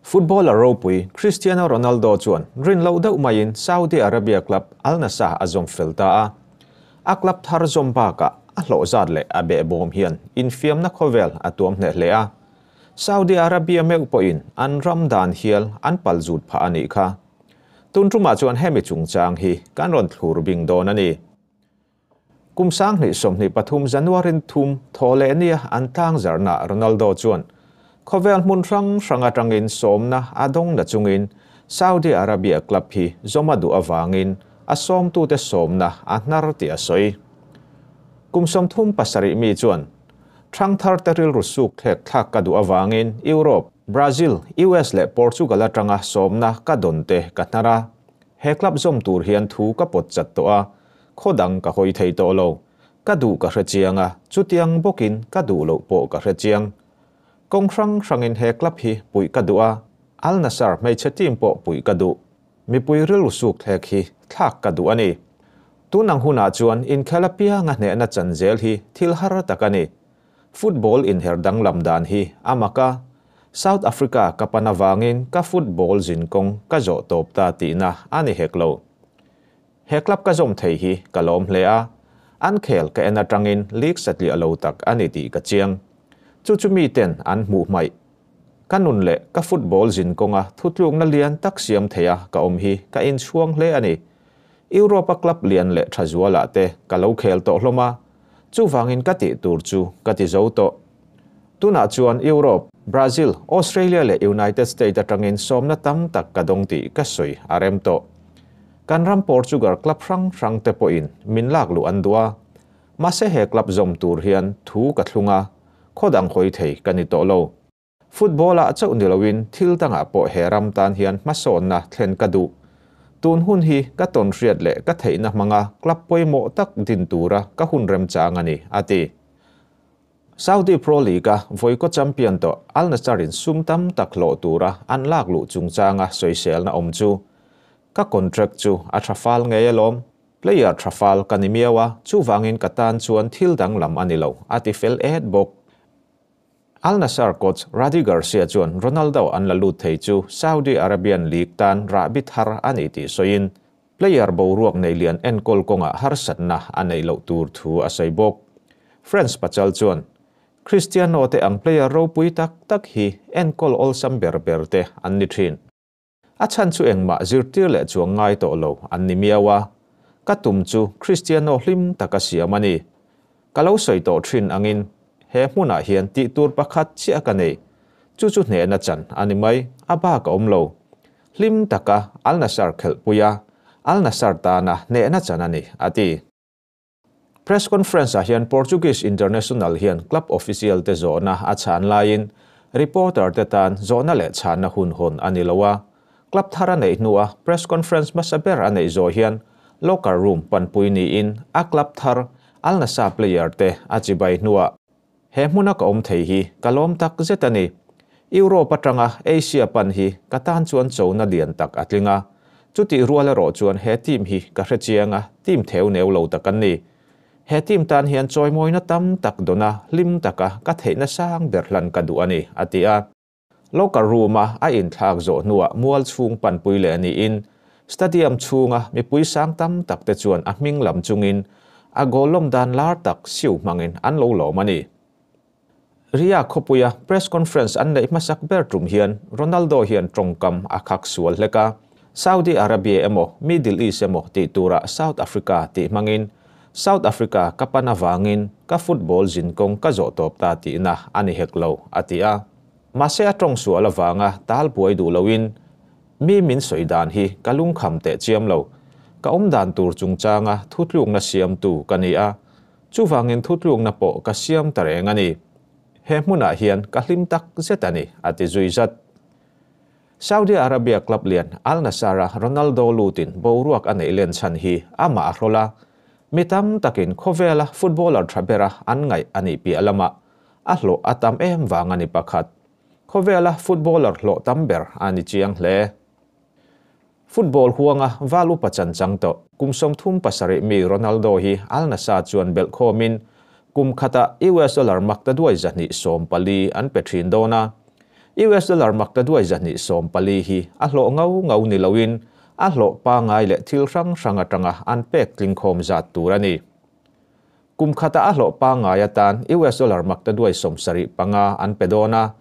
Footballer ropui Cristiano Ronaldo chuan rin loh deuh maiin Saudi Arabia club Al Nassr a zawm fel ta a. A club thar zawm bakah a hlawh zat leh a behbawm hian infiamna khawvel a tuam hneh hle a. Saudi Arabia meuh pawhin an ram dan hial an pal zut phah a nih kha. Tun tumah chuan hemi chungchang hi kan rawn thlur bing dawn a ni. Kum 2023 January 3 thaw leh nia an tlang zarna Ronaldo chuan khawvel hmun hrang hrang atangin sawmna a dawng na chungin Saudi Arabia club hi zawma duh awangin a sawmtute sawmna a hnar ti a sawi. Kum 37 mi chuan thang thar te rilru suk thlek thlak ka duh awangin Europe, Brazil, US leh Portugal atanga sawmna ka dawn te ka hnara. He club zawm tur hian thu ka pawt chat tawh a, khodang ka hoi thei tawh lo. Ka duh ka hre chiang a, chutiang bawkin ka duh loh pawh ka hre chiang. Kawng hrang hrangin he club hi pui ka duh a, Al Nassr hmeichhe team pawh pui ka duh. Mipui rilru suk thlek hi thlak ka duh a ni. Tunang hunah chuan inkhel apianga hnehna chan zel hi thil har tak a ni. Football inher danglam dan hi a mak a. South Africa ka pan awangin ka football zinkawng ka zawh tawp ta tihna a ni hek lo. He club ka zawm thei hi ka lawm hle a, an khel ka en atangin league satliah lo tak a ni tih ka chiang. Chu chu mi ten an hmuh hmaih. Ka nun leh ka football zinkawnga thutlukna lian tak siam thei a ka awm hi ka inchhuang hle a ni. Europa club lian leh tha zualah te ka lo khel tawh hlawm a, chuwangin ka tih tur chu ka ti zo tawh. Tunah chuan Europe, Brazil, Australia leh United States atangin sawmna tam tak ka dawng tih ka sawi a rem tawh. Kan ram Portugal club hrang hrang te pawhin min lak luh an duh a. Mahse he club zawm tur hian thu ka thlung a, khodang hawi thei ka ni tawh lo. Football ah chauh ni loin thil dangah pawh he ram tan hian hmasawnna thlen ka duh. Tun hun hi ka tawn hriat leh ka theihna hmanga club pawimawh tak din tura ka hun rem chang a ni, a ti. Saudi Pro League a voiko champion to Al Nassr-in sum tam tak hlawh tura an lak luh chungchanga sawiselna awm chu. Ka contract chu a tha fal ngei alawm. Player tha fal ka ni miau a, chuwangin ka tan chuan thil dang lam a ni lo, a ti fel et bawk. Al Nassr coach Radi Garcia chuan Ronaldo an la lut thei chu Saudi Arabian League tan rahbi thar a ni tih sawiin player boruak nei lian enkol kawnga harsatna a nei loh tur thu a sawi bawk. France pachal chuan Cristiano te ang player ropui tak tak hi enkol awlsam ber ber te an ni thin. A chan chu engmah zirtir leh chuang ngai tawh lo an ni miau a. Ka tum chu Cristiano hlim taka siam a ni. Ka lo sawi tawh thin angin he hmunah hian tih tur pakhat chiah ka nei. Chu chu hnehna chan a ni mai, a bak a awm lo. Hlim taka Al Nassr khelhpui a, Al Nassr tana hnehna chan a ni, a ti. Press conference ah hian Portuguese International hian club official te zawhna a chhan laiin reporter te tan zawhna leh chhanna hun hawn a ni lo a. Club thar a neih hnua press conference hmasa ber a neih zawh hian locker room panpui niin a club thar Al Nassr player te a chibai hnua he hmuna ka awm thei hi ka lawm tak zet a ni. Europe atanga Asia pan hi ka tan chuan chona lian tak a tling a. Chuti rual erawh chuan he team hi ka hre chiang a, team theu neu lo tak an ni. He team tan hian chawimawina tam tak dawna hlim taka ka theihna sang ber hlan ka duh a ni, a ti a. Locker room a a inthlak zawh hnuah mual chhung panpui leh niin stadium chhunga mipui sang tam tak te chuan a hming lam chungin a goal lawm dan lar tak siu hmangin an lo lawm a ni. Ria khawpuia press conference an neih hmasak ber tum hian Ronaldo hian tawngkam a khak sual hlek a. Saudi Arabia emaw Middle East emaw tih tura South Africa tih hmangin South Africa ka pan awangin ka football zinkawng ka zawh tawp ta tihna a ni hek lo, a ti a. Mahse a tawng sual awanga tal buai duh loin mi min sawi dan hi ka lungkham teh chiam lo. Ka awm dan tur chungchanga thutlukna siam tu ka ni a. Chuwangin thutlukna pawh ka siam ta reng a ni. He hmunah hian ka hlim tak zet a ni, a ti zui zat. Saudi Arabia club lian Al Nassr a Ronaldo lutin boruak a neih len chhan hi amah a hrawla. Mi tam takin khawvela footballer tha bera an ngaih a nih piah lama a hlawh a tam em wang a ni pakhat. Khawvela footballer hlawh tam ber a ni chiang hle. Football huanga valu pachan chang to kum 37 mi Ronaldo hi Al Nassr chuan belh khawmin kum khata US dollar makta duai zahni 14 an pe thin dawna. US dollar maktaduai 240 hi a hlawh ngau ngau ni loin a hlawh pangai leh thil hrang hrang atanga an pek tlingkhawm zat tur a ni. Kum khata a hlawh pangai atan US dollar maktaduai 75 an pe dawn a,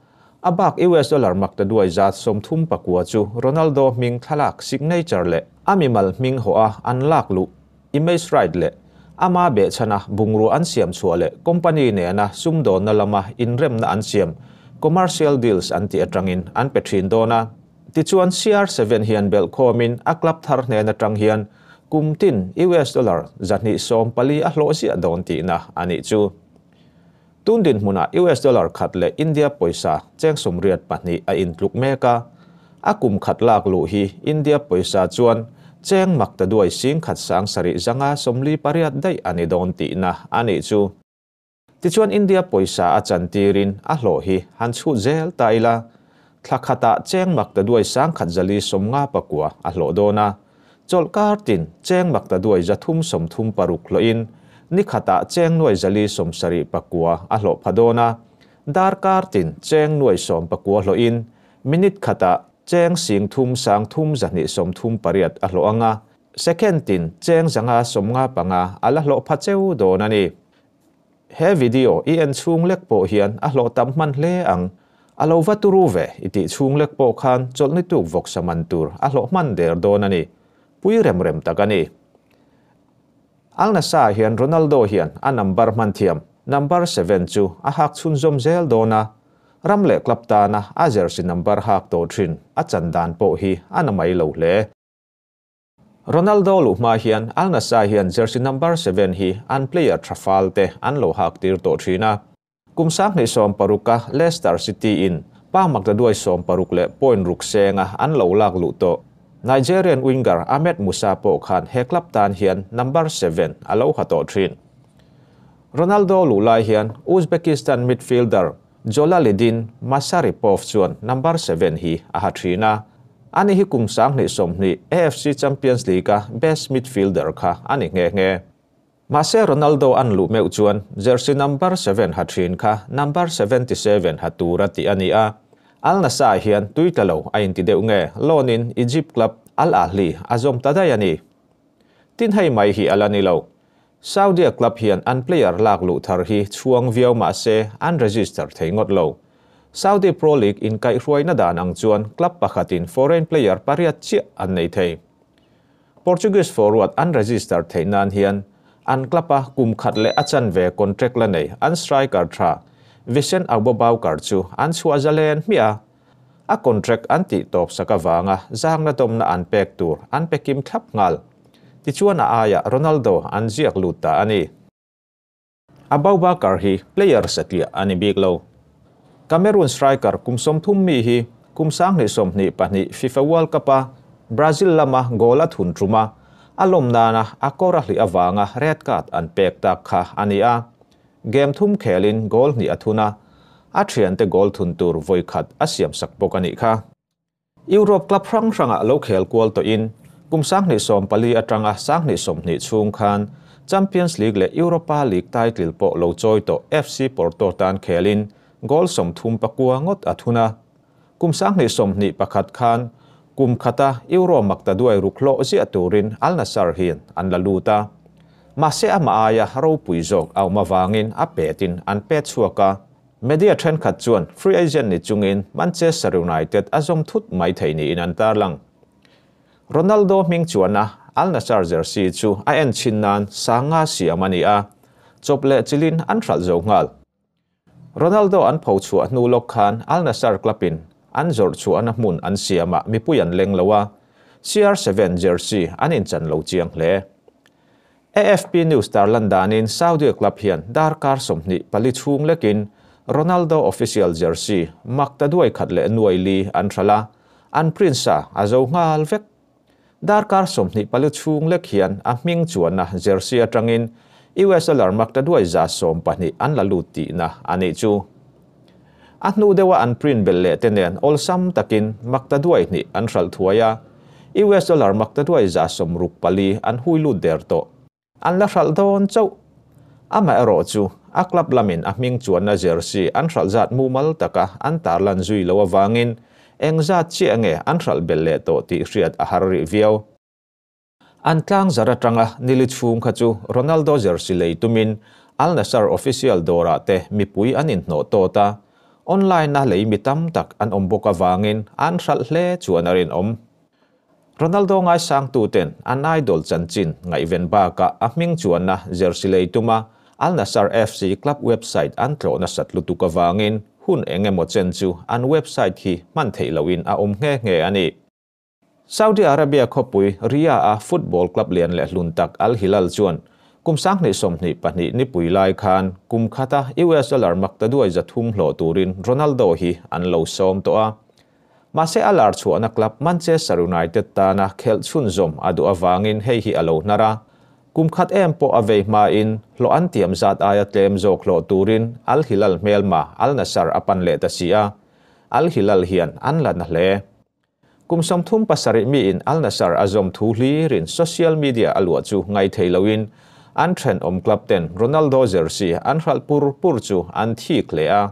a bak US dollar maktaduai 139 chu Ronaldo hming thlalak signature leh a mimal hming hawh a an lak luh image right leh ama behchhana bungrua an siam chhuah leh company nena sumdawnna lama inremna an siam commercial deals an tih atangin an pe thin dawn a. Tichuan CR7 hian belhkhawmin a club thar hnen atang hian kum tin US dollar 240 a hlawh ziah dawn tihna a nih chu. Tun dinhmunah US dollar khat leh India pawisa cheng 82 a intluk mek a, a kum khat lak luh hi India pawisa chuan cheng maktaduai 1,758 daih a ni dawn tihna a nih chu. Tichuan India pawisa a chantirin a hlawh hi han chhut zel ta ila, thla khatah cheng maktaduai 1,159 a hlawh dawn a, chawlhkar tin cheng maktaduai 336 hlawhin ni khatah cheng nuai 479 a hlawh pha dawn a, darkar tin cheng nuai 19 hlawhin minute khatah cheng 3,338 a hlawh anga, second tin cheng 155 a la hlawh pha cheu dawn a ni. He video i en chhung lek pawh hian a hlawh tam hman hle ang. A lo va turu ve i tih chhung lek pawh khan chawlhni tuk vawk sa man tur a hlawh hman der dawn a ni. Pui rem rem tak a ni. Al Nassr hian Ronaldo hian a number hman thiam number 7 chu a hak chhunzawm zel dawn a, ram leh club tana a jersey number hak tawh thin a chan dan pawh hi a na mai lo hle. Ronaldo luhma hian Al Nassr hian jersey number 7 hi an player thafal te an lo hak tir tawh thin a. Kum 2016 Leicester City in pa maktaduai 16 leh point ruk senga an lo lak luh tawh. Nigerian winger Ahmed Musa pawh khan he club tan hian number 7 a lo ha tawh thin. Ronaldo luh lai hian Uzbekistan midfielder Jaloliddin Masharipov chuan number 7 hi a ha thin a. Ani hi kum 2020 AFC Champions League a best midfielder kha ani nge nge. Mahse Ronaldo an luh meuh chuan jersey number 7 ha thin kha number 77 ha tura ti ani a. Al Nassr hian tuitalo a inti deuh nge loan-in Egypt club Al Ahly a zawm ta daih a ni. Tin hei mai hi ala ni lo. Saudi club hian an player lak luh thar hi chhuang viau mahse an register thei ngawt lo. Saudi Pro League in kaihhruaina dan ang chuan club pakhatin foreign player pariat chiah an nei thei. Portuguese forward an register thei nan hian an club a kum khat leh a chanve contract la nei an striker tha Vicent Aboubakar chu an chhuah zalen hmiah a. A contract an tih tawp sak avanga zangna dawmna an pek tur an pekim thlap nghal. Tichuan a aia Ronaldo an ziak lut ta a ni. Aboubakar hi player satliah a ni bik lo. Cameroon striker kum 30 mi hi kum 2022 FIFA World Cup a Brazil lama goal a thun thuma a lawm nana a kawr a hlih avanga red card an pek tak kha a ni a. Game thum khelin goal hnih a thun a, a thiante goal thun tur vawi khat a siam sak bawk a nih kha. Europe club hrang hrangah lo khel kual tawhin kum 2014 atanga 2020 chhung khan Champions League leh Europa League title pawh lo chawi tawh FC Porto tan khelin goal 39 ngawt a thun a. Kum 2021 khan kum khata Euro maktaduai ruk hlawh ziah turin Al Nassr hian an la lut a. Mahse ama aia ropui zawk a awm avangin a petin an pet chhuak a. Media thenkhat chuan free agent ni chungin Manchester United a zawm thut mai thei niin an tarlang. Ronaldo hming chuan a Al Nassr jersey chu a en chin nan sanga siam a ni a, chawp leh chilin an hralh zo nghal. Ronaldo an pho chhuah hnu lawk khan Al Nassr club-in an zawrh chhuahna hmun an siamah mipui an leng lo a, CR7 jersey an inchan lo chiang hle. AFP News tarlan danin Saudi club hian darkar 24 chhung lekin Ronaldo official jersey maktaduai khat leh nuai li an hralh a, an print-sa a zo nghal vek. Darkar 24 chhung lek hian a hming chuanna jersey atangin US dollar maktaduai 120 an la lut tihna a nih chu. A hnu deuha an print bel leh te nen awlsam takin maktaduai hnih an hralh thuai a, US dollar maktaduai 64 an hui lut der tawh. An la hralh dawn chauh. Amaherawh chu A club lamin a hming chuanna jersey an hralh zat mumal taka an tarlan zui loh avangin eng zat chiah nge an hralh belh leh tawh tih hriat a har rih viau. An tlang zar atanga nili chhung kha chu Ronaldo jersey lei tumin Al Nassr official dawrah te mipui an inhnawh tawt a, online-a lei mi tam tak an awm bawk avangin an hralh hle chuan a rinawm. Ronaldo ngaisangtuten an idol chanchin ngaihven bakah a hming chuanna jersey lei tuma Al Nassr FC club website an tlawh nasat lutuk avangin hun eng emaw chen chu an website hi hman theih lohin a awm nghe nghe a ni. Saudi Arabia khawpui Riyadh-a football club lian leh hlun tak Al Hilal chuan kum 2022 nipui lai khan kum khata US dollar maktaduai 300 hlawh turin Ronaldo hi an lo sawm tawh a. Mahse a lar chhuahna club Manchester United tana khelh chhunzawm a duh avangin hei hi a lo hnar a. Kum khat em pawh a vei hmain hlawh an tiam zat aia tlem zawk hlawh turin Al Hilal hmelma Al Nassr a pan leh ta si a. Al Hilal hian an la na hle. Kum 37 miin Al Nassr a zawm thu hlirin social media a luah chu ngai thei loin an thenawm club ten Ronaldo jersey an hralh pur pur chu an thik hle a.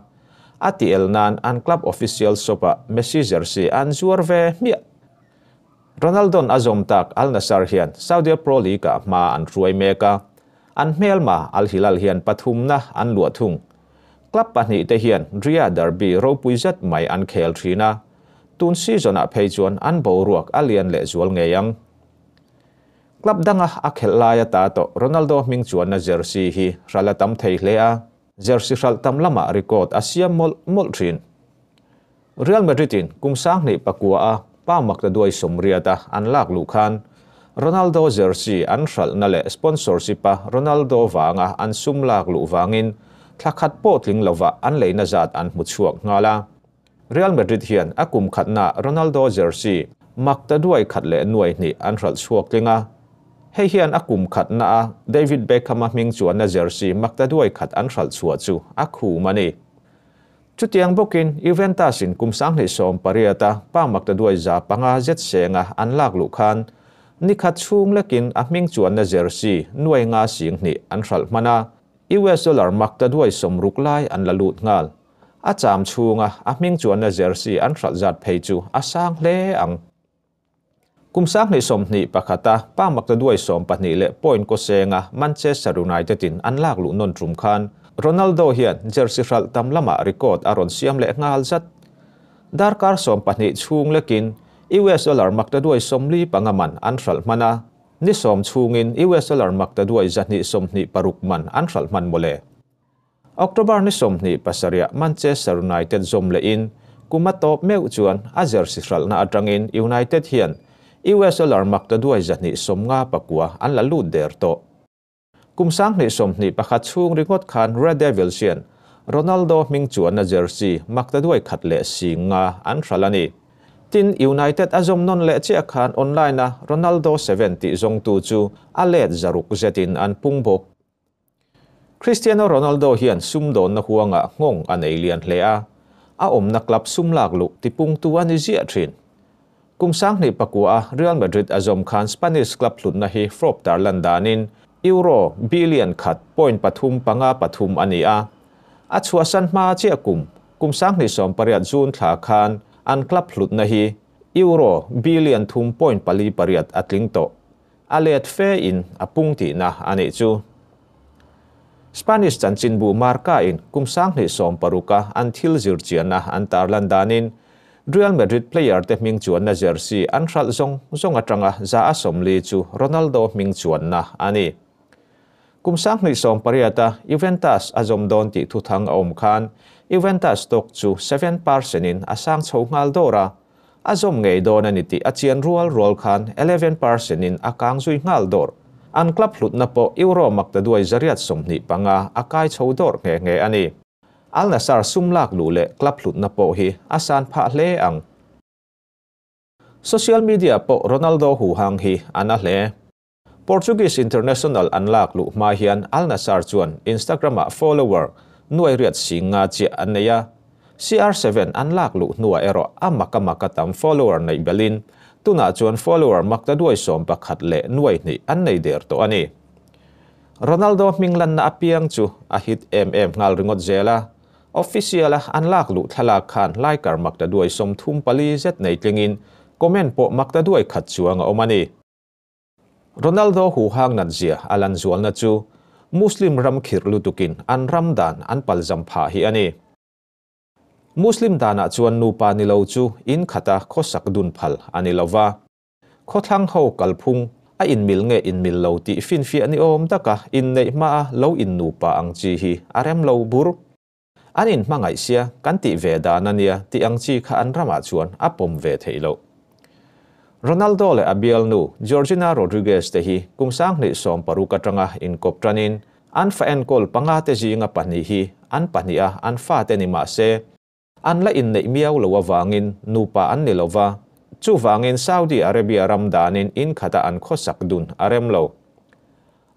A ti el nan an club official shop-ah Messi jersey an zuar ve hmiah. Ronaldo'n a zawm tak Al Nassr hian Saudi Pro League-ah hma an hruai mek a. An hmelma Al Hilal hian pathumna an luah thung. Club pahnih te hian Riyadh derby ropui zet mai an khel thin a. Tun season-ah phei chuan an boruak a lian leh zual ngei ang. Club danga a khelh laia ta tawh Ronaldo hming chuanna jersey hi hralh a tam thei hle a. Jersey hralh tam lamah record a siam mawlh mawlh thin. Real Madrid-in kum 2009 a pa maktaduai 80 a an lak luh khan Ronaldo jersey an hralhna leh sponsorship-a Ronaldo vanga an sum lak luh vangin thlakhat pawh tling lova an leina zat an hmu chhuak nghal a. Real Madrid hian a kum khatna Ronaldo jersey maktaduai khat leh nuai hnih an hralh chhuak tling a. Hei hian a kum khatna a David Beckham a hming chuanna jersey maktaduai khat an hralh chhuah chu a khum a ni. Chutiang bawkin Juventus in kum 2018 a pa maktaduai 500 zet senga an lak luh khan nikhat chhung lekin a hming chuanna jersey nuai nga sing hnih an hralh hman a. US dollar maktaduai 60 lai an la lut nghal. A cham chhunga a hming chuanna jersey an hralh zat phei chu a sang hle ang. Kum 2021 a pa maktaduai 12 leh point ko senga Manchester United in an lak luh non tum khan Ronaldo hian jersey hralh tam lama record a rawn siam leh nghal zat. Darkar 12 chhung lekin US dollar maktaduai 45 man an hralh hman a. Ni 10 chhungin US dollar maktaduai 226 man an hralh hman mawle. October ni 27 Manchester United zawm leh in kuma tawp meuh chuan a jersey hralhna atangin United hian US dollar maktaduai 259 an la lut der tawh. Kum 2021 chhung ringawt khan Red Devils hian Ronaldo hming chuanna jersey maktaduai khat leh singa an hralh a ni. Tin United a zawm nawn leh chiah khan online a Ronaldo 7 tih zawngtu chu a let 600 zetin an pung bawk. Cristiano Ronaldo hian sumdawnna huanga nghawng a nei lian hle a. A awmna club sum lak luh tipungtu a ni ziah thin. Kum 2009 a Real Madrid a zawm khan Spanish club hlutna hi Forbes tarlan danin euro billion khat point pathum panga pathum a ni a. A chhuahsan hma chiah kum kum 2018 June thla khan an club hlutna hi euro billion thum point pali pariat a tling tawh. A let fe in a pung tihna a nih chu. Spanish chanchinbu Marca in kum 2016 an thil zir chianna an tarlan danin Real Madrid player te hming chuanna jersey an hralh zawng zawng atanga za a 40 chu Ronaldo hming chuanna a ni. Kum 2018 a Juventus a zawm dawn tih thu thang a awm khan Juventus stock chu 7% in a sang chho nghal dawr a. A zawm ngei dawn a ni tih a chian rual rual khan 11% in a kang zui nghal dawr. An club hlutna pawh euro maktaduai 125 a kai chho dawr nghe nghe a ni. Al Nassr sum lak luh leh club hlutna pawh hi a san phah hle ang. Social media pawh Ronaldo hu hang hi a na hle. Portuguese international an lak luh hma hian Al Nassr chuan Instagram-ah follower nuai riat singa chiah an nei a. CR7 an lak luh hnuah erawh a maka maka tam follower neih belin tunah chuan follower maktaduai 11 leh nuai hnih an nei der tawh a ni. Ronaldo hming lanna apiang chu a hit em em nghal ringawt zel a, official a an lak luh thlalak khan liker maktaduai 34 zet nei tlingin comment pawh maktaduai khat chuang a awm a ni. Ronaldo hu hang nat zia a lan zualna chu Muslim ram khirh lutukin an ram dan an palzam phah hi a ni. Muslim danah chuan nupa ni lo chu in khata khawsak dun phal a ni lova. Khawthlang ho kalphung a inmil nge inmil lo tih finfiah ni awm taka inneih hmaa lo innupa ang chi hi a rem lo bur. An inhmangaih sia kan tih ve dan a nia tih ang chi kha an ramah chuan a pawm ve theih loh. Ronaldo leh a bialnu Georgina Rodriguez te hi kum 2016 atanga inkawp tanin an fa enkawl panga te zinga pahnih hi an pahniha an fate ni mah se an la inneih miau lo avangin nupa an ni lova, chuvangin Saudi Arabia ram danin in khata an khawsak dun a rem lo.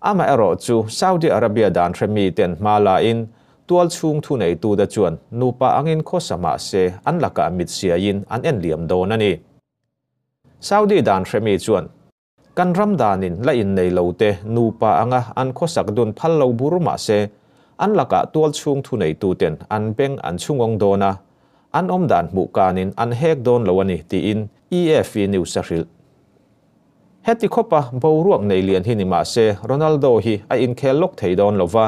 Amaherawh chu Saudi Arabia dan hremi ten hma lain tual chhung thu neitu te chuan nupa angin khawsa mah se an lakah mit siaiin an en liam dawn a ni. Saudi dan hremi chuan kan ram danin la innei lo te nupa anga an khawsak dun phal lo bur mah se an lakah tual chhung thu neitu ten an beng an chhungawng dawn a, an awm dan hmuh kanin an hek dawn lo a ni tiin EFE News a hrilh. Heti khawpa boruak nei lian hi ni mah se Ronaldo hi a inkhel lawk thei dawn lova.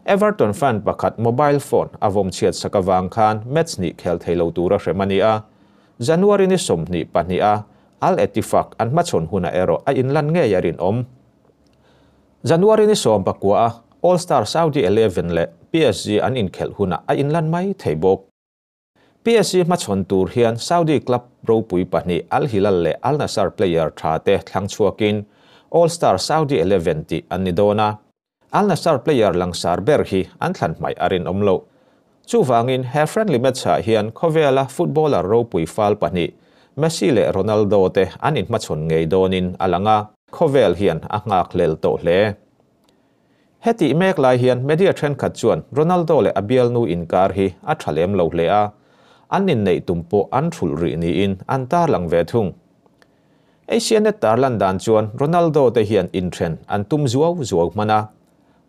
Everton fan pakhat mobile phone a vawm chhiat sak avang khan match hnih khel thei lo tura hrem a ni a. January ni 22 a Al Ettifaq an hmachhawn hunah erawh a inlan ngei a rinawm. January ni 19 a All Star Saudi 11 leh PSG an inkhelh hunah a inlan mai thei bawk. PSG hmachhawn tur hian Saudi club ropui pahnih Al Hilal leh Al Nassr player tha te thlang chhuakin All Star Saudi 11 tih an ni dawn a. Al Nassr player langsar ber hi an thlan hmaih a rinawm lo. Chuvangin he friendly match ah hian khawvela footballer ropui fal pahnih Messi leh Ronaldo te an inhmachhawn ngei dawnin a lang a, khawvel hian a nghak hlel tawh hle. Heti mek lai hian media thenkhat chuan Ronaldo leh a bialnu inkar hi a tha lem lo hle a, an inneih tum pawh an thulh rih niin an tarlang ve thung. Asianet tarlan dan chuan Ronaldo te hian inthen an tum zuau zuau hman a,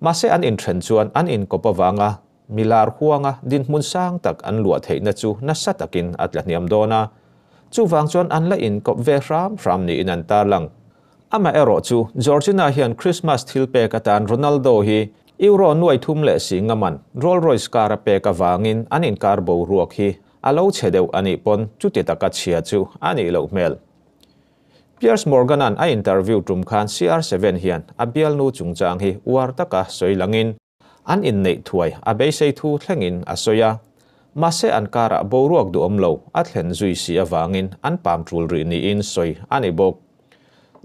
mahse an inthen chuan an inkawp avanga milar huanga dinhmun sang tak an luah theihna chu nasa takin a tla hniam dawn a, chuvang chuan an la inkawp ve hram hram niin an tarlang. Amaherawh chu Georgina hian Christmas thil pek atan Ronaldo hi Euro nuai thum leh singa man Rolls Royce car a pek avangin an inkar boruak hi a lo chhe deuh anih pawn chuti taka chhia chu a nih loh hmel. Piers Morgan-a'n a interview tum khan CR7 hian a bialnu chungchang hi uar taka sawi langin an inneih thuai a beisei thu thlengin a sawi a, mahse an karah boruak duhawm lo a thlen zui si avangin an pam tul rih niin sawi a ni bawk.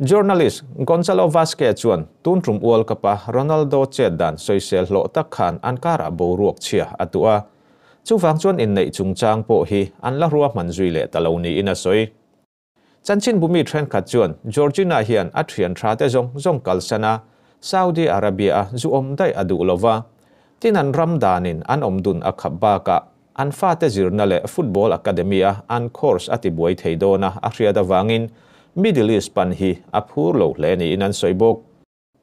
Journalist Gonzalo Vazquez chuan tun tum World Cup-a Ronaldo chet dan sawisel hlawh tak khan an karah boruak chhia a tuh a, chuvang chuan inneih chungchang pawh hi an la rua hman zui leh ta lo niin a sawi. Chanchin bumi thenkhat chuan Georgina hian a thian tha te zawng zawng kalsan a, Saudi Arabia a zu awm daih a duh lova, tin an ram danin an awm dun a khap bakah an fate zirna leh football academy a an course a tibuai thei dawn a a hriat avangin Middle East pan hi a phur lo hle niin an sawi bawk.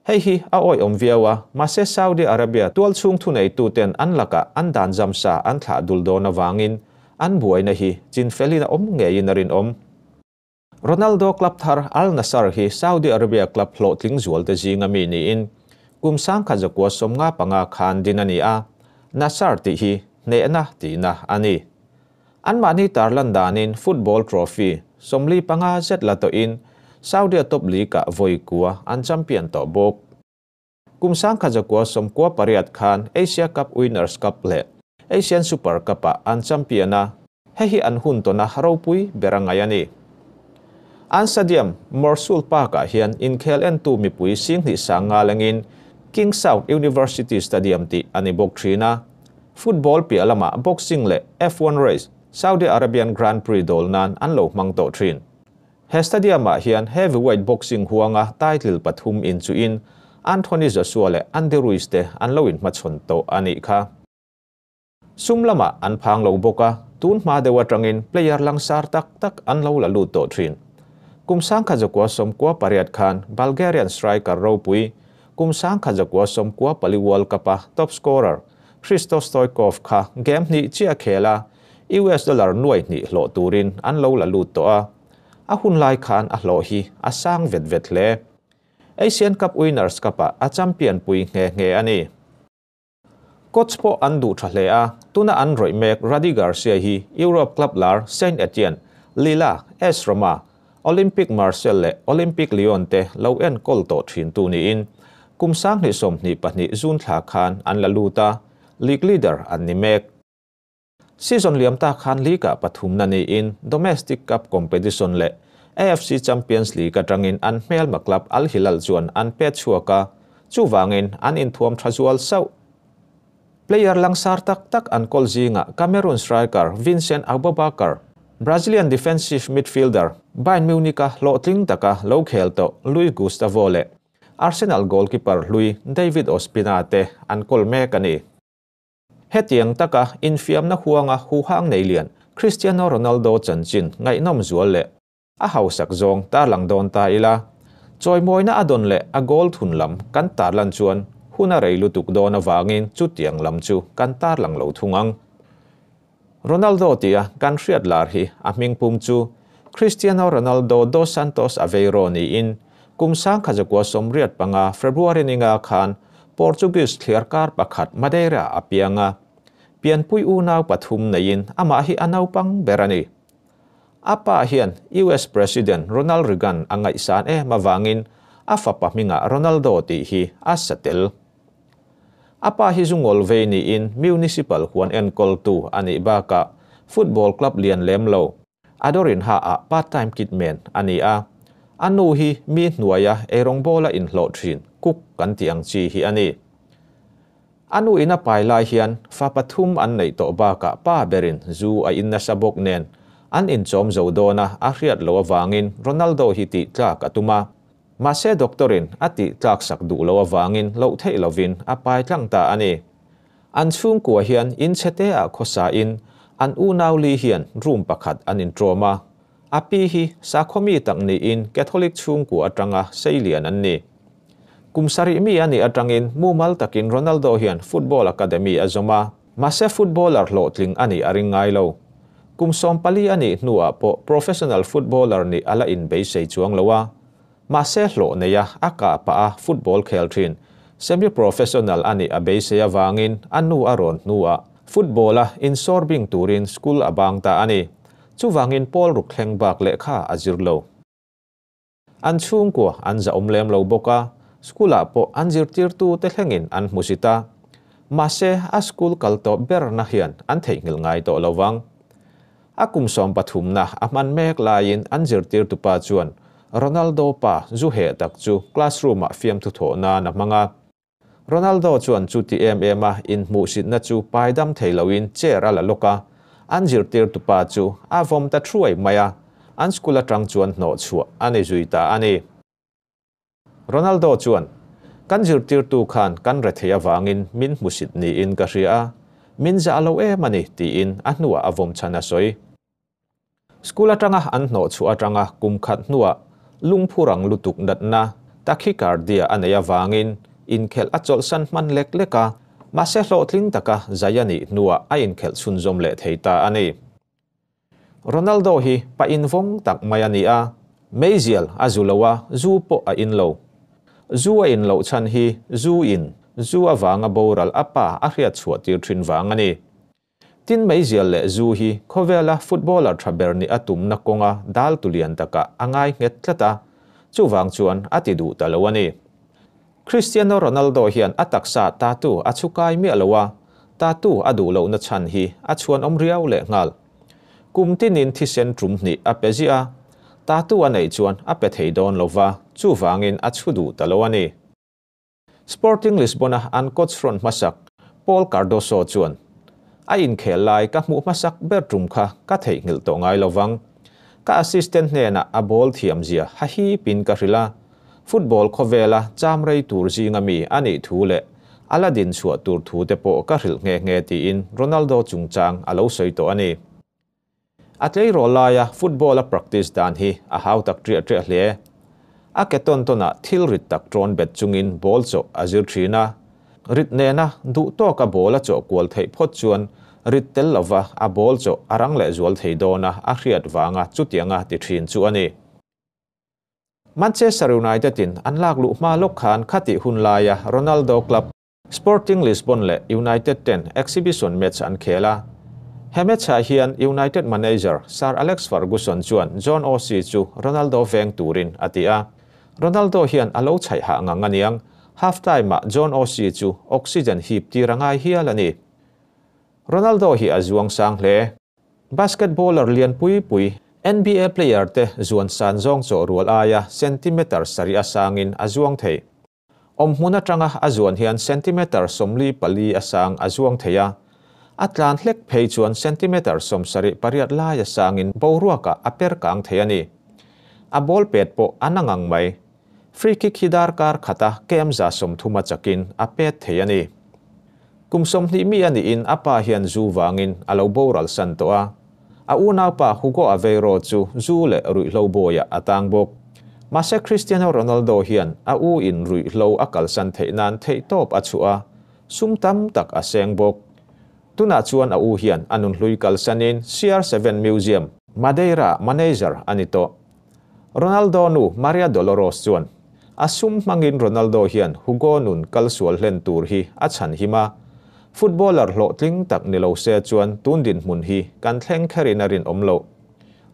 Hei hi a awi awm viau a, mahse Saudi Arabia tual chhung thu neitu ten an lakah an dan zam sa an thlah dul dawn avangin an buaina hi chinfelin a awm ngeiin a rinawm. Ronaldo club thar Al Nassr hi Saudi Arabia club hlawhtling zual te zinga mi niin kum 1995 khan din a ni a, Nassr tih hi hnehna tihna a ni. An mahni tarlan danin football trophy 45 zet la tawhin Saudi top league ah vawi kua an champion tawh bawk. Kum 1998 khan Asia Cup Winners Cup leh Asian Super Cup ah an champion a, hei hi an hun tawna ropui ber a ngai a ni. An stadium Mrsool Park ah hian inkhel entu mipui 25,000 lengin King Saud University Stadium tih a ni bawk thin a. Football piah lamah boxing leh F1 race Saudi Arabian Grand Prix dawl nan an lo hmang tawh thin. He stadium ah hian heavyweight boxing huanga title pathum in chu in Anthony Joshua leh Andy Ruiz te an lo inhmachhawn tawh a nih kha. Sum lamah an phang lo bawk a, tun hma deuh atangin player langsar tak tak an lo la lut tawh thin. Kum 1998 khan Bulgarian striker ropui kum 1994 World Cup-a top scorer Hristo Stoichkov kha game hnih chiah a khel a, US dollar nuai hnih hlawh turin an lo la lut tawh a, a hun lai khan a hlawh hi a sang vet vet hle. Asian Cup Winners Cup-ah a champion pui nghe nghe a ni. Coach pawh an duh tha hle a, tuna an rawih mek Rudi Garcia hi Europe club lar Saint-Etienne, Lille, AS Roma, Olympique Marseille leh Olympique Lyon te lo enkawl tawh thintu niin kum 2022 June thla khan an la lut a, league leader an ni mek. Season liam ta khan league-ah pathumna niin domestic cup competition leh AFC Champions League atangin an hmelma club Al Hilal chuan an pet chhuak a, chuvangin an inthuam tha zual sauh. Player langsar tak tak an kawl zingah Cameroon striker Vincent Aboubakar, Brazilian defensive midfielder Bayern Munich-a hlawhtling taka lo khel tawh Luis Gustavo leh Arsenal goalkeeper hlui David Ospina te an kawl mek a ni. Hetiang taka infiamna huanga huhang nei lian Cristiano Ronaldo chanchin ngaihnawm zual leh a hausak zawng tarlang dawn ta ila, chawimawina a dawn leh a goal thun lam kan tarlan chuan hun a rei lutuk dawn avangin chutiang lam chu kan tarlang lo thung ang. Ronaldo tia kan hriat lar hi a hmingpum chu Cristiano Ronaldo dos Santos Aveiro niin kum 1985 February ninga khan Portuguese thliarkar pakhat Madeira a piang a, pianpui unau pathum neiin amah hi a naupang ber a ni. A pa hian US President Ronald Reagan a ngaihsan em avangin a fapa hmingah Ronaldo tih hi a sa tel. A pa hi zungawl vei niin Municipal huan enkawltu a nih bakah football club lian lem lo, Adorinha-ah part-time kitman a ni a. A nu hi mi hnuaia eirawngbawla inhlawh thin, cook kan tih ang chi hi a ni. A nu in a pai lai hian fa pathum an neih tawh bakah pa berin zu a in nasa bawk nen an inchawm zo dawn a, a hriat loh avangin Ronaldo hi tih tlak a tum a. Mahse doctor-in a tih tlak sak duh loh avangin loh theih lovin a pai tlang ta a ni. An chhungkua hian in chhe te ah khawsa in an unau li hian room pakhat an intrawm a. A pi hi sakhaw mi tak niin Catholic chhungkua atanga seilian an ni. Kum sarih mi a nih atangin mumal takin Ronaldo hian football academy a zawm a, mahse footballer hlawhtling a nih a ring ngai lo. Kum 14 a nih hnuah pawh professional footballer nih a la inbeisei chuang lo a, mahse hlawh neia a kah pah a football khel thin semi-professional a nih a beisei avangin a nu a rawn hnuah football-a insawrbing turin school a bang ta a ni. Chuvangin pawl ruk thleng bak lehkha a zir lo. An chhungkua an zahawm lem lo bawk a, school-ah pawh an zirtirtu te thlengin an hmusit a. Mahse, a school kal tawh berna hian an theihnghilh ngai tawh lo vang. A kum 13na a hman mek laiin an zirtirtupa chuan Ronaldo pa zu heh tak chu classroom-ah fiamthu thawh nan a hmang a. Ronaldo chuan chuti em em a inhmuhsitna chu paidam thei loin chair a la lawk a, an zirtirtupa chu a vawm ta thuai mai a, an school atang chuan hnawh chhuah a ni zui ta a ni. Ronaldo chuan, Kan zirtirtu khan kan rethei avangin min hmusit niin ka hria a, min zah lo em a ni, tiin a hnuah a vawm chhan a sawi. School atanga an hnawh chhuah atanga kum khat hnuah lungphurang lutuk natna tachycardia a neih avangin inkhelh a chawlhsan hman lek lek a, mahse hlawhtling taka zai a nih hnuah a inkhelh chhunzawm leh thei ta a ni. Ronaldo hi pa invawng tak mai a ni a, meizial a zu lo a, zu pawh a in lo. Zu a in loh chhan hi zu in, zu avanga boral a pa a hriat chhuah tir thin vang a ni. Tin meizial leh zu hi khawvela footballer tha ber nih a tumna kawnga dal tu lian takah a ngai nghet tlat a, chuvang chuan a ti duh ta lo a ni. Cristiano Ronaldo hian a taksa tattoo a chhukai miah lo a, tattoo a duh lohna chhan hi a chhuanawm riau leh nghal. Kum tinin thisen tum hnih a pe ziah a, tattoo a neih chuan a pe thei dawn lo va, chuvangin a chhu duh ta lo a ni. Sporting Lisbon-a an coach rawn hmasak Paul Cardoso chuan, A inkhel lai ka hmuh hmasak ber tum kha ka theihnghilh tawh ngai lo vang. Ka assistant hnenah a ball thiamzia ha hipin ka hrilh a, football khawvela cham rei tur zinga mi a nih thu leh a la din chhuah tur thu te pawh ka hrilh nghe nghe tiin Ronaldo chungchang a lo sawi tawh a ni. A tleirawl laia football a practice dan hi a hau tak triah triah hle. A ke tawn tawnah thil rit tak ṭawn bet chungin ball chawh a zir ṭhin a. Rit nena duh tawka ball a chawh kual theih phawt chuan rit tel lova a ball chawh a rang lehzual thei dawna a hriat vanga chutianga ti ṭhin chu a ni. Manchester United in an lak luh hma lawk khan khatih hun laia Ronaldo club Sporting Lisbon leh United ten exhibition match an khel a. He match-ah hian United manager Sir Alex Ferguson chuan John O'Shea chu Ronaldo veng turin a ti a. Ronaldo hian a lo chhaih hah ngang aniang, half time-ah John O'Shea chu oxygen hip tir a ngai hial a ni. Ronaldo hi a zuang sang hle. Basketballer lian pui pui, NBA player te zuan san zawng chawh rual aia centimeter sarih a sangin a zuang thei. Awmhmun atanga a zuan hian centimeter 44 a sang a zuang thei a, a tlan hlek phei chuan centimeter 78 lai a sangin boruakah a per kang thei a ni. A ball pet pawh a na ngang mai. Free kick hi darkar khata kem 130 a chakin a pet thei a ni. Kum 20 mi a niin a pa hian zu vangin a lo boral san tawh a. A unaupa Hugo Aveiro chu zu leh ruihhlo bawiah a tang bawk. Mahse Cristiano Ronaldo hian a u in ruihhlo a kalsan theih nan theihtawp a chhuah a, sum tam tak a seng bawk. Tunah chuan a u hian a nunhlui kalsanin CR7 Museum, Madeira manager a ni tawh. Ronaldo nu Maria Dolores chuan, A sum hmangin Ronaldo hian Hugo nun kalsual hlen tur hi a chhan him a, footballer hlawhtling tak ni lo se chuan tun dinhmun hi kan thleng kherin a rinawm loh.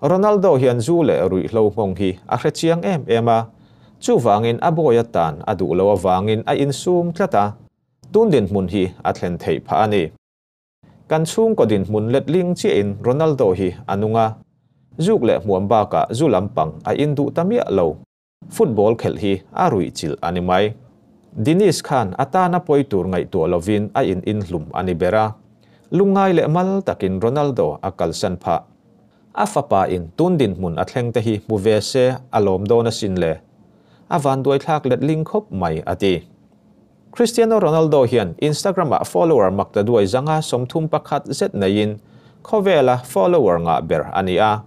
Ronaldo hian zu leh ruihhlo nghawng hi a hre chiang em em a, chuvangin a bawi atan a duh loh avangin a insum tlat a, tun dinhmun hi a thlen theih phah a ni. Kan chhungkaw dinhmun letling chiahin Ronaldo hi a nung a, zuk leh hmuam bakah zu lampang a induh ta miah lo. Football khelh hi a ruih chilh a ni mai. Dinis khan a tana pawi tur ngaihtuah lovin a in inhlum a ni ber a. Lungngai leh mal takin Ronaldo a kalsan phah. A fapa in tun dinhmun a thleng te hi hmu ve se a lawm dawn asin le. A vanduaithlak letling khawp mai a ti. Cristiano Ronaldo hian Instagram-ah follower maktaduai 131 zet neiin khawvela follower ngah ber a ni a.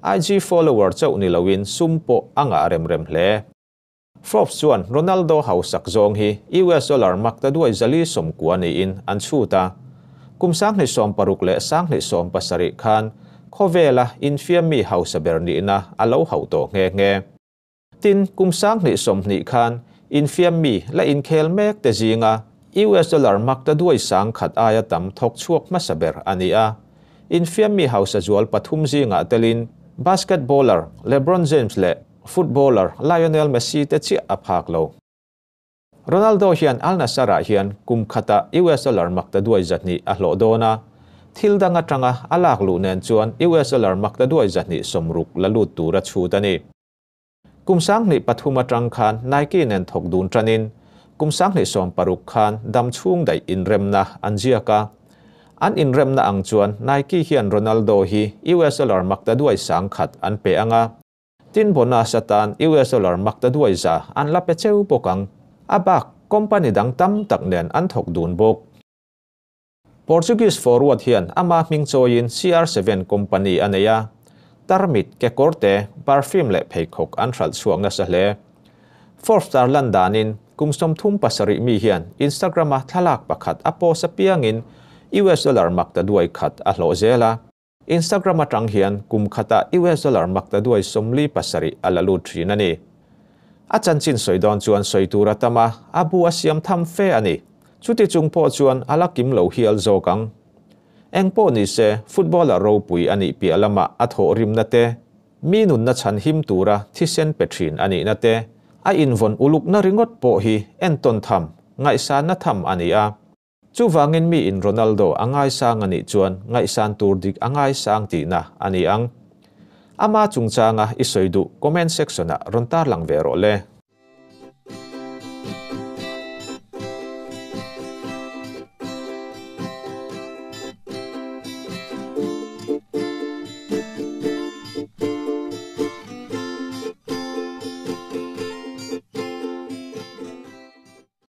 IG follower chauh ni loin sum pawh a ngah rem rem hle. Forbes chuan Ronaldo hausak zawng hi US dollar maktaduai 490 niin an chhut a. Kum 2016 leh 2017 khan khawvela infiammi hausa ber nihna a lo hauh tawh nghe nghe. Tin, kum 2020 khan infiammi la inkhel mek te zinga US dollar maktaduai 10,000 aia tam thawk chhuak hmasa ber a ni a. Infiammi hausa zual pathum zinga telin basketballer LeBron James leh footballer Lionel Messi te chiah a phak lo. Ronaldo hian Al Nassr-ah hian kum khata US dollar maktaduai 200 a hlawh dawn a. Thil dang atanga a lak luh nen chuan US dollar maktaduai 260 la lut tur a chhut a ni. Kum 2003 atang khan Nike nen thawk dun tanin kum 2016 khan dam chhung daih inremna an ziak a. An inremna ang chuan Nike hian Ronaldo hi US dollar maktaduai 10,000 an pe anga. Tin bonus atan US dollar maktaduai 100 an la pe cheu bawk ang. A bak company dang tam tak nen an thawk dun bawk. Portuguese forward hian ama hming chawiin CR7 company a nei a. Tarmit ke kawrte perfume leh pheikhawk an hralh chhuak nasa hle. Forbes tar lan danin kum 37 mi hian Instagram-a thlalak pakhat a post apiangin US dollar maktaduai 1 a hlawh zel a. Instagram atang hian kum khata US dollar maktaduai 47 a la lut thin a ni. A chanchin sawi dawn chuan sawi tur a tam a, a bu a siam tham fe a ni. Chuti chung pawh chuan a la kim lo hial zawk ang. Eng pawh ni se footballer ropui a nih piah lama a thawh rimna te, mi nunna chhan him tura thisen pe thin a nihna te, a invawn ulukna ringawt pawh hi entawn tham, ngaihsanna tham a ni a. Chuvangin mi in Ronaldo a ngaisang a nih chuan ngaihsan tur dik a ngaisang tihna a ni ang. Ama chungchanga i sawi duh comment section-ah rawn tarlang ve rawh le.